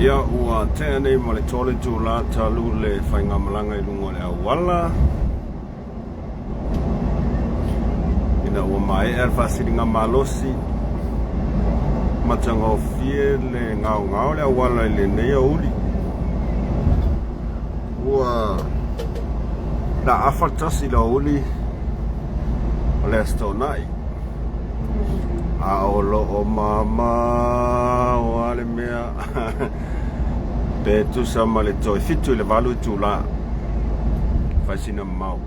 Ia, ua tea nei ma le 3 itula talu le faigamalaga i luga o le auala. Ina ua maea le faasiliga malosi, matagofie le gaogao le auala i lenei aoauli. Ua na afa tasi i le aoauli o le Aso Toonai, a o lo o mamao lava le mea pe tusa ma le toe 7 i le 8 itula fai sina mamao.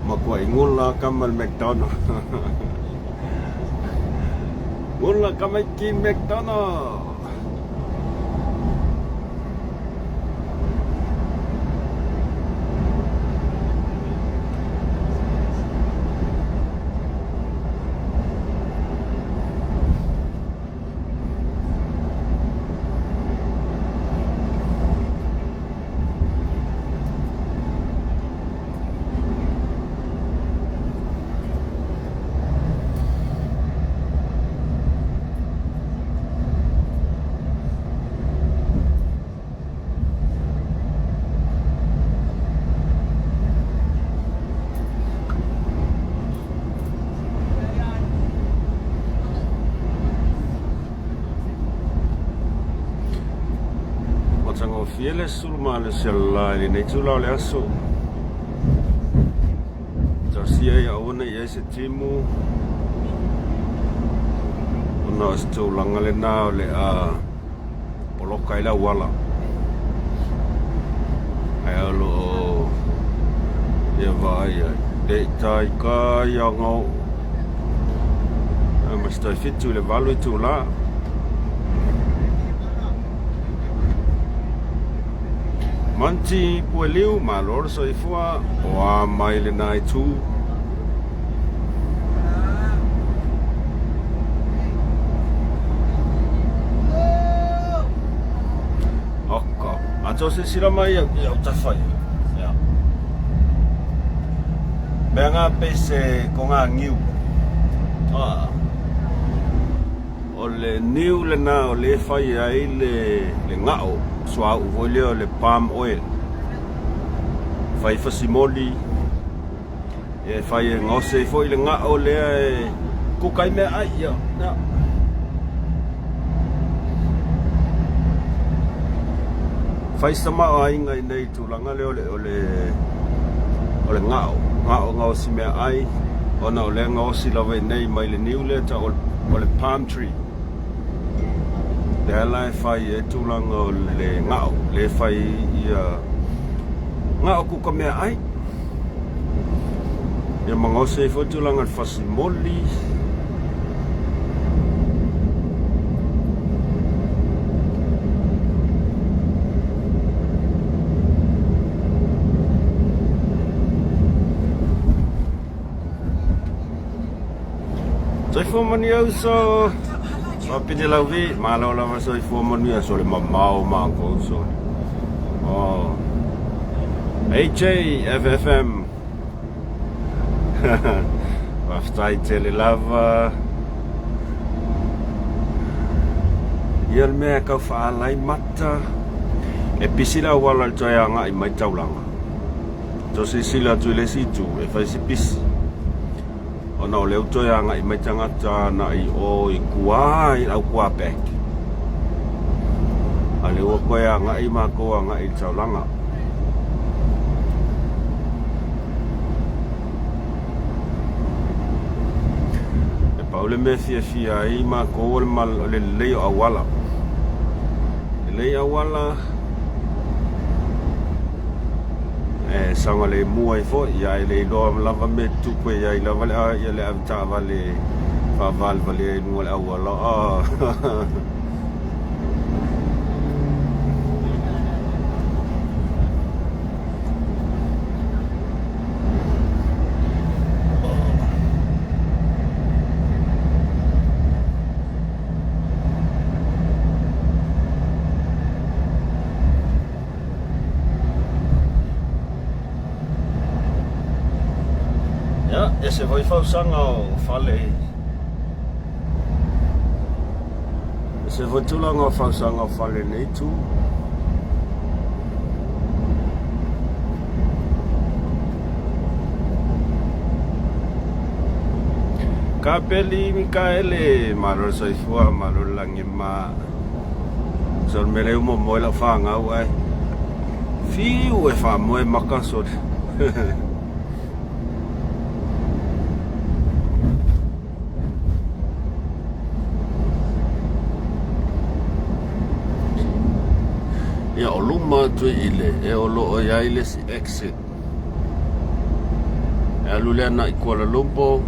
Makuai gula kama le McDonald. Gula kama iki McDonald. Matagofie le sulu malosi o le la i lenei itula o le aso. Talosia ia aua ne i i ai se timu ona o se tulaga lena o le a poloka ai le auala. Ae o lo o ia vaai ai. Le i taitai aga oo. Ma se tai 7 i le 8 itula. Manti Pueliu, malo le soifua, o a mai lena itu. Oka. A tō silasila mai au i au tawhai. Ia. Mea ngā pese ko ngā niu. Ah. O le niu lena o le fai ai le, le ngao, suauu foi lea o le palm oil. Fai fasimoli, e fai e gaosi ai foi le gao lea e kuka ai meaai. Ia, ia. Fai se tamaoaiga i nei tulaga lea o le, o le, o le gao, gao gaosi meaai, ona o lea gaosi lava i nei mai le niu lea tau o le palm tree. Lea la e fai ai tulaga o le gao, lea e fai ia gao kuka meaai. Ia ma gaosi ai foi tulaga o le fasimoli. Soifua manuia uso. Papine lauvi, malo lava soifua manuia so le mamao mākou uso. Oh. AJ FFM. Faafetai tele lava. Ia le mea e tau faalai mata. E pisi le auala i le toe agai mai taulaga. Toe silasila atu i le isi itu, e fai si pisi. Ona o lea ua toe agai mai tagata agai i o i tua i au kua back. A lea ua toe agai matou agai i le taulaga. E pau le mea e fiafia ai matou o le lelei o auala. Lelei auala e saogalemu ai foi, ia e le iloa lava mea e tutupu e i ai lava le, ia le avetaavale faavalevalea i luga o le auala. Oh. Ese foi fausaga o fale. Ese foi tulaga o fausaga o fale nei tu. Kapeli Mikaele, malo le soifua, malo le lagi ma. So le mele uma moe lau whangau ai. Fiu e whamoe maka so. Ia o luma atu i le e o loo i ai le isi exit. E alu lea agai i Kuala Lumpur,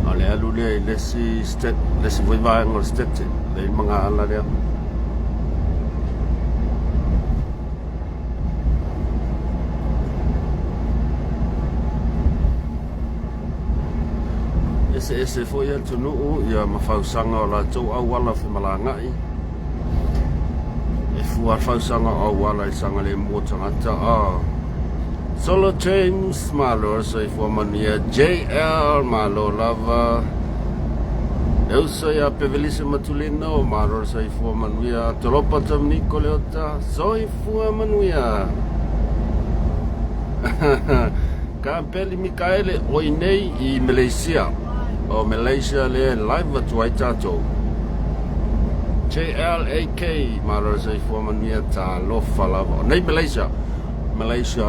a o le alu lea i le isi state, le isi foi vaega o le state, le i magaala lea. Eseese foi atunuu ia ma fausaga o latou auala femalagaai. E fua fausaga o auala i sagalemu o tagata. Ah. Solo James, malo soifua manuia. JL, malo lava. E uso ia Pevelise Matulino, malo soifua manuia. Tolopa Dominico Leota, soifua manuia. Kapeli Mikaele, o i nei i Malaysia. O Malaysia lea e live atu ai tatou. JLAK, malo le soifua manuia, talofa lava. O nei Malaysia, Malaysia,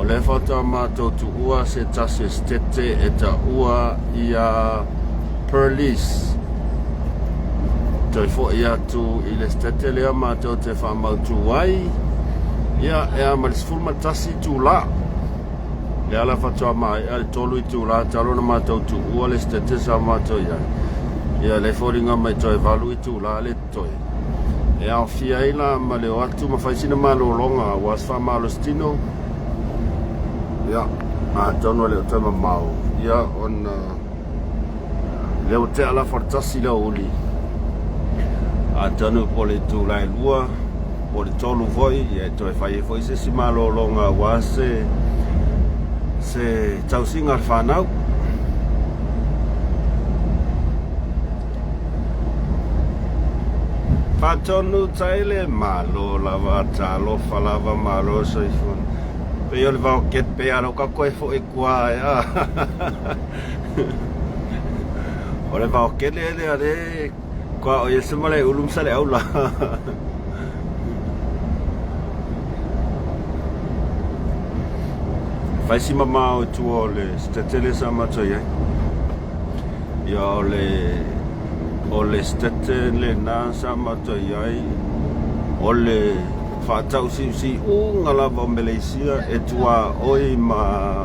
o lea faatoa matou tuua se tasi o setete e taua ia Perlis. Toe foi atu i le setete lea matou te faamautu ai, ia e a ma le 11 itula. Lea la faatoa maea le 3 itula talu ona matou tuua le setete sa matou i ai. Ia le foliga mai toe 8 itula le totoe. E aofia ai la ma le o atu ma fai sina malologa aua se faamalositino. Ia, atonu e le o toe mamao, ia ona lea ua tea la faletasi le aoauli. Atonu po o le itula e 2 po o le 3 foi, ia e toe fai ai foi se isi malologa aua se se tausiga a le fanau. Faatonu taele, malo lava, talofa lava, malo soifua. Pei o le vaoket pe alo ka koe foi kua e a. O le vaokele ele a le kua o iese ma le ulu msa le aula. Fai si mamao i tua o le stetele sa matou i ai. Ia o le o le stetele lena sa matou i ai o le faatausiusiuga lava o Meleisia e tuaoi ma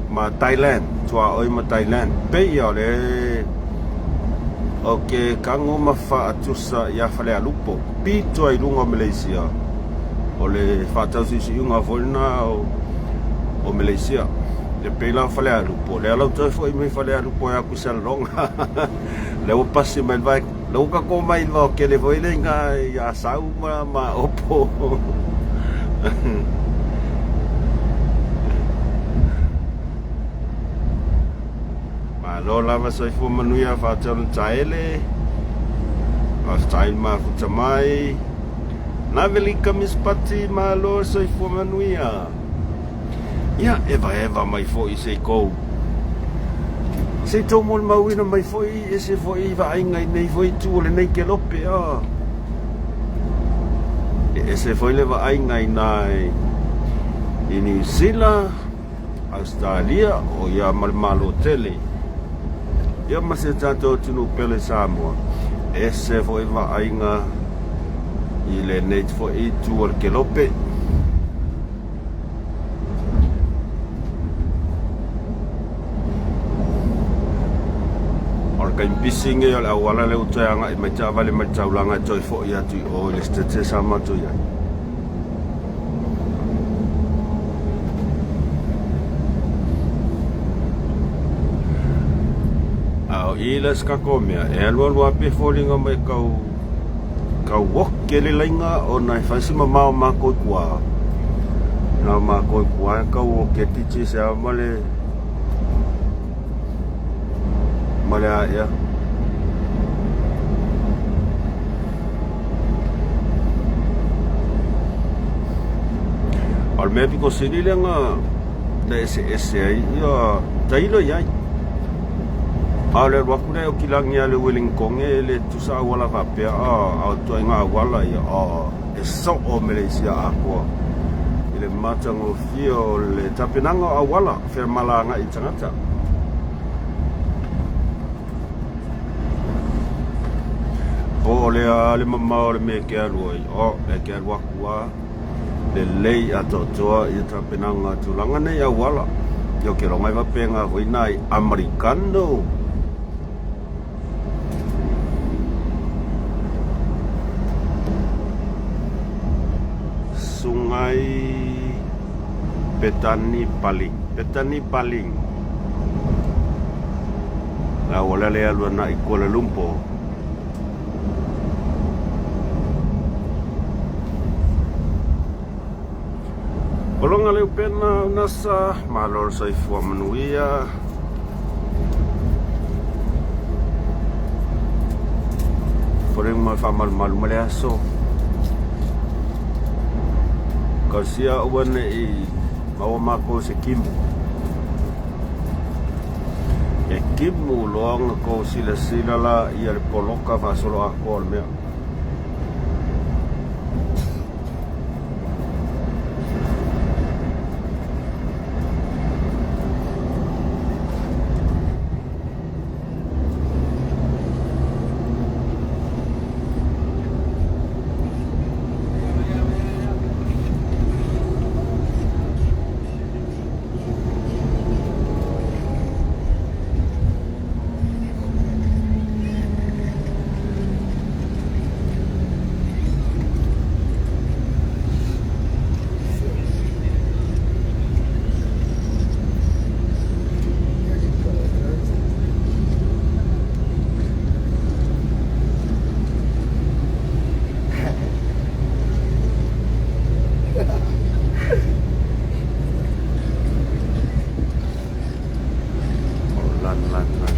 ma Thailand, tuaoi ma Thailand. Pei o le o ke kago ma faatusa ia Falealupo, pito ai luga o Meleisia. O le faatausiusiuga foi lena o, o Meleisia. E pei la o Falealupo, lea lau toe foi mai Falealupo e aku i Salelologa. Lea ua pasi mai le vai, lea ua kako mai le vaokele foi le inga i Asau ma, ma Opo. Malo lava soifua manuia faatonu taele. Faafetai le mafuta mai. Navelika Mispati, malo soifua manuia. Ia, evaeva mai foi se i kou. Se i tou molimauina mai foi ese foi vaaiga i nei foi itu o lenei kelope. Ah. E ese foi le vaaiga i nā i Niu Sila, Ausetalia, o ia ma le Malo tele. Ia ma se tatou atunuu pele Samoa. Ese foi vaaiga i lenei foi itu o le kelope. O le taimi pisi lenei o le auala lea ua toe agai mai taavale mai le taulaga e toe foi atu i o i le sitete sa matou i ai. A o i la se tatou mea, e alualu lava pe foliga mai kau kau oke le laina ona e fai si mamao matou i tua. Na makou i tua e kau o keti se a ma le ma le aea. O le mea pito sili lea na na eseese ai ia tailo i ai. A o le alu atu lea e kilagi ia le Wellington e le tusa auala faapea a o ituaiga auala ia a e soo Meleisia atoa i le matagofie o le tapenaga o auala femalagaai tagata. Po o le a le mamao o le mea e te alu ai, o lea e te alu atu lava lelei atoatoa ia tapenaga tulaga nei auala. Ia ou te iloa e faapena foi nai Amerikano. Sungai Petani Baling. Petani Baling. La wala le alu ana i Kuala Lumpur. Olonga le upena unasa, malo le soifua manuia. Foliga mai faamalumalu ma le aso. Kausia aua ne i maua makou se kimu. E kimu loa ona tou silasila la ia le poloka faasolo atoa o le mea. Lan lan lan.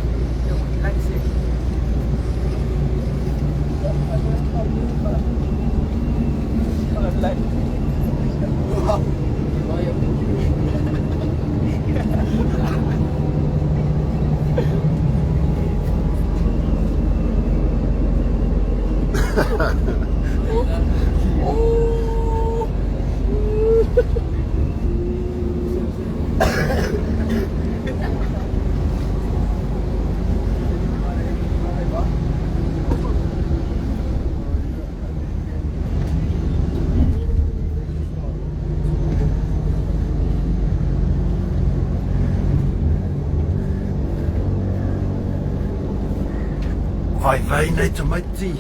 Vaivai nei tamaiti.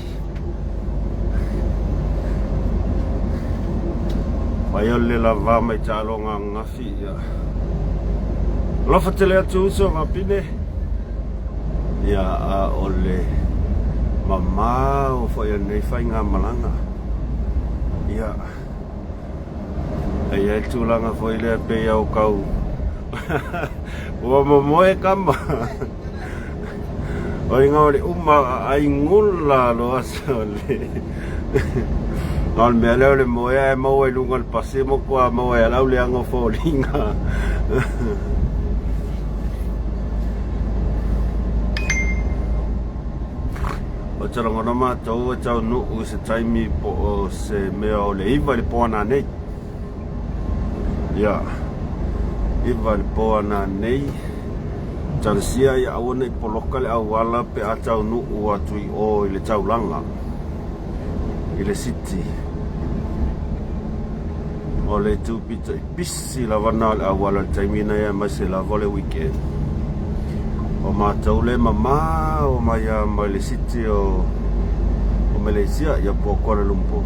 Vai o le lava mai taaloga ananafi ia. Alofa tele atu uso vapine. Ia a o le mamao foi o lenei faigamalaga. Ia e i ai le tulaga foi lea pei o kau ua momoe kama. O inga o le uma ai gula loa sa le o le mea lea o le moe ae maua i luga o le pasi ma kua maua e alau leaga o foliga. O te lagona matou e taunuu i se taimi po o se mea o le 9 i le po ananei. Ia, 9 i le po ananei. Talosia ia aua ne i poloka le auala pe a taunuu atu i o i le taulaga i le city. O le itu pito i pisi lava na o le auala i le taimi nei aemaise lava o le weekend. O matou le mamao mai lava mai le city o Malaysia ia po o Kuala Lumpur.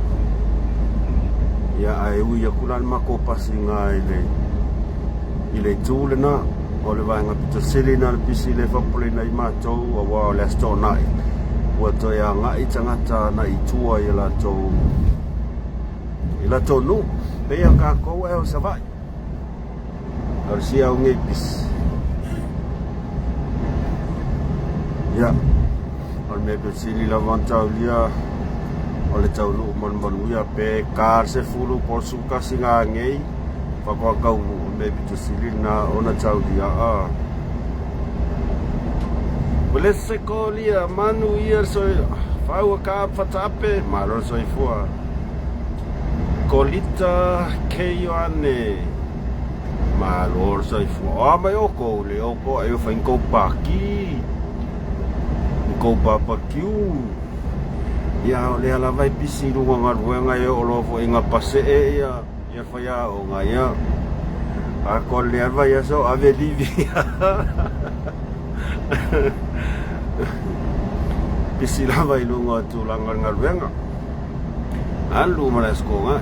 Ia ae ui atu la le matou pasiga i le i le itu lena o le vaega pito sili na le pisi le faapopoleina ai matou aua o le Aso Toonai ua toe agai tagata agai i tua i latou nuu. Pei o kākou e o Savaʻi. O le sia au nei pisi. Ia, o le mea pito sili lava ona taulia o le taunuu manumanuia pe ka le 10 po o le 11 nanei faatoa taunuu. O le mea pito sili lena ona taulia a. Welese kolia manu ia soi faua ka fataape malo le soifua. Kolita Keioane malo le soifua. O a mai oukou le oukou ai o fai ni kou paki ni kou barbecue. Ia o lea lava e pisi i luga o galuega e oo loa foi ina pasee ia ia faiaoga ia atoa lelei lava le vaiaso ave livi. Pisi lava i luga o tulaga o le galuega. Alu ma le aso kogai.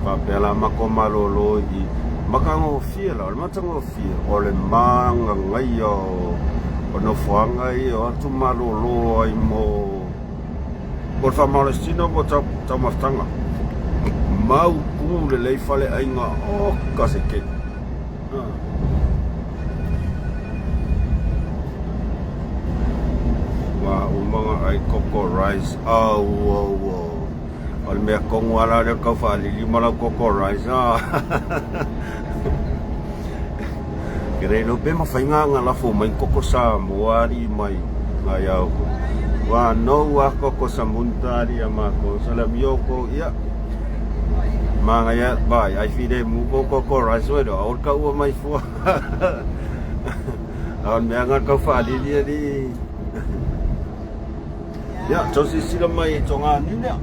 Faapea la matou malolo i matagofie la, o le matagofie o le magagaia o nofoaga ia o atu malolo ai mo le faamalositino mo taumafataga. Mautu lelei faleaiga oka se keke. Ua uma ona ai koko rice. Au au au. O le mea tonu lava la lea o le tau faalili ma lau koko rice. Ah. Ke le iloa pe mafai ona lafo mai koko Samoa alii mai nai au. Ua nou a koko samunta alii a matou. Salamio kou ia. Manaia vai ai filemu kou koko rice oi loa. Aua le taua mai fua. A o le mea lena tau faalili alii. Ia, tau silasila mai i Toganiu lea.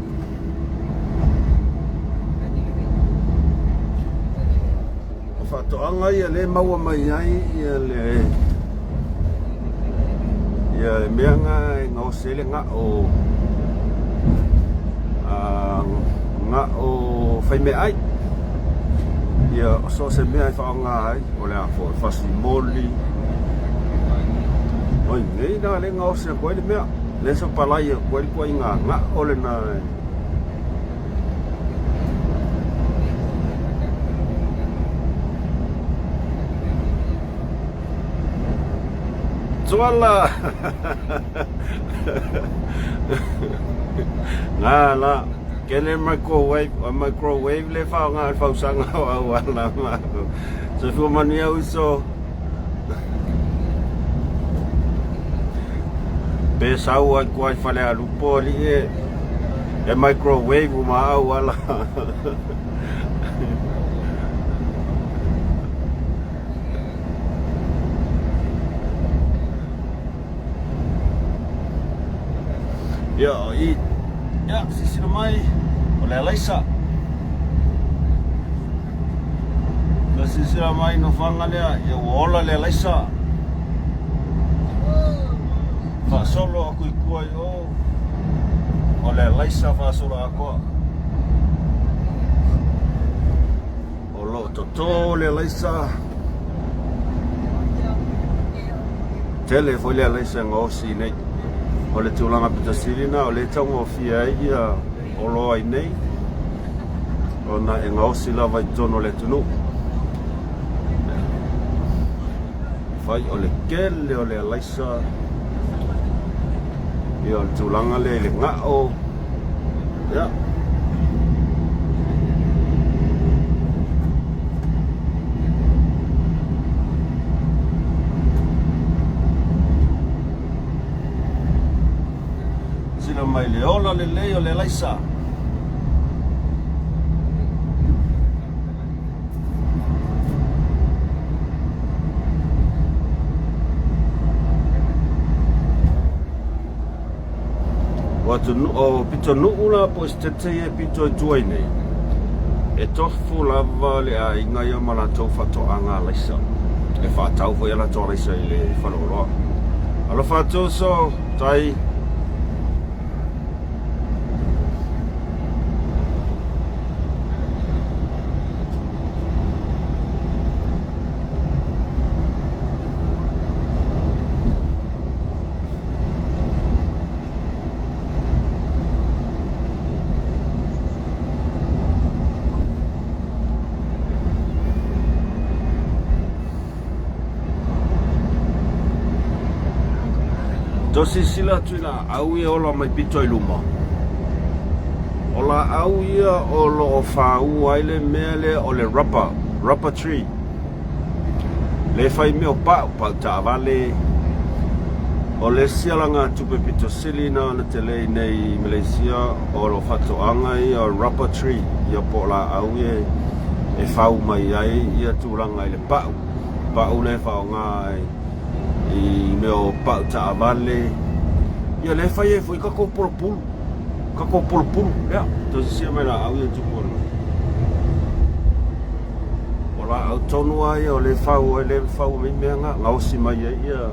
O faatoaga ia lea e maua mai ai ia le ia le mea na e gaosi ai le gao gao faimeaai. Ia o so o se mea e faaaoga ai, o le a foi fasi moli. Oi nei la lea e gaosi atu ai le mea. Lea e sapalai atu ai le ituaiga gao lena e Tuala! Nā la, kele microwave, a microwave le whaonga al whausanga o au ala mākou. Soifua manuia uso. Pe sau ai kua i fale alupo ali e, e microwave uma au ala. Ia, i, ia, silasila mai, o le alaisa. Ia, silasila mai nofoaga lea, ia ua ola le alaisa. Faasolo atu i tua i o, o le alaisa faasolo atoa. O lo o toto le alaisa. Tele foi le alaisa e gaosi nei. O le tulaga pito sili lena o lea e taugofie ai ia oloa i nei ona e gaosi lava i totonu o le atunuu. Fai o le tele o le alaisa ia o le tulaga lea i le gao. Ia. Sila mai le ola lelei o le alaisa. O atunuu, o pitonuu la po o Esitete ia e pito i tua i nei, e tofu lava le aiga ia ma latou faatoaga alaisa, e faatau foi a latou alaisa i le faleoloa. Alofa atu uso, tai. Tou silasila atu i laau ia e ola mai pito i luma. O laau ia o lo o fāua ai le mea lea o le rubber, rubber tree. Le fai mea o pau, pau taavale. O le isi alagatupe pito sili na ona tele i nei i Malaysia o lo faatoaga ia o rubber tree, ia po o laau ia e fau mai ai ia tulaga i le pau. Pau lea e faaaoga ai i mea o pau taavale. Ia lea e fai ai foi tatou polopulu. Tatou polopulu, ia, toe sisia mai laau ia tupu ona. O laau tonu lava ia o lea e fau ai, lea e fau mai mea na, gaosi mai ai ia,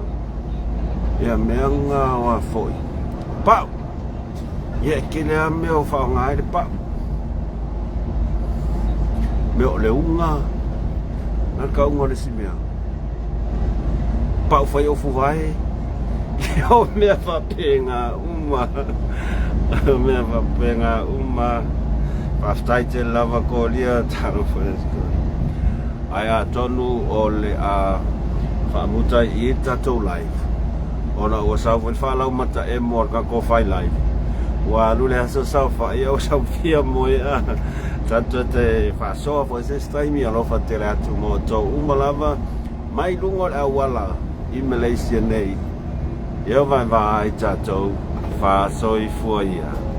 ia mea na o a foi. Pau! Ia e tele lava mea o faaaoga ai le pau. Mea o le uga, na le tauga o le isi mea. Pau fai ofu vae. O mea faapena uma. O mea faapena uma. Faafetai tele lava Kolia, talofa Ae atonu o le a faamuta i i le tatou live ona ua sau foi le faalaumata emo a le tatou fai live. Ua alu le aso saofai a ua sau fia moe a tatou te faasoa foi se isi taimi. Alofa tele atu ma outou uma lava mai luga o le auala i Malaysia nei. Ia vaevae tatou faasoifua ia.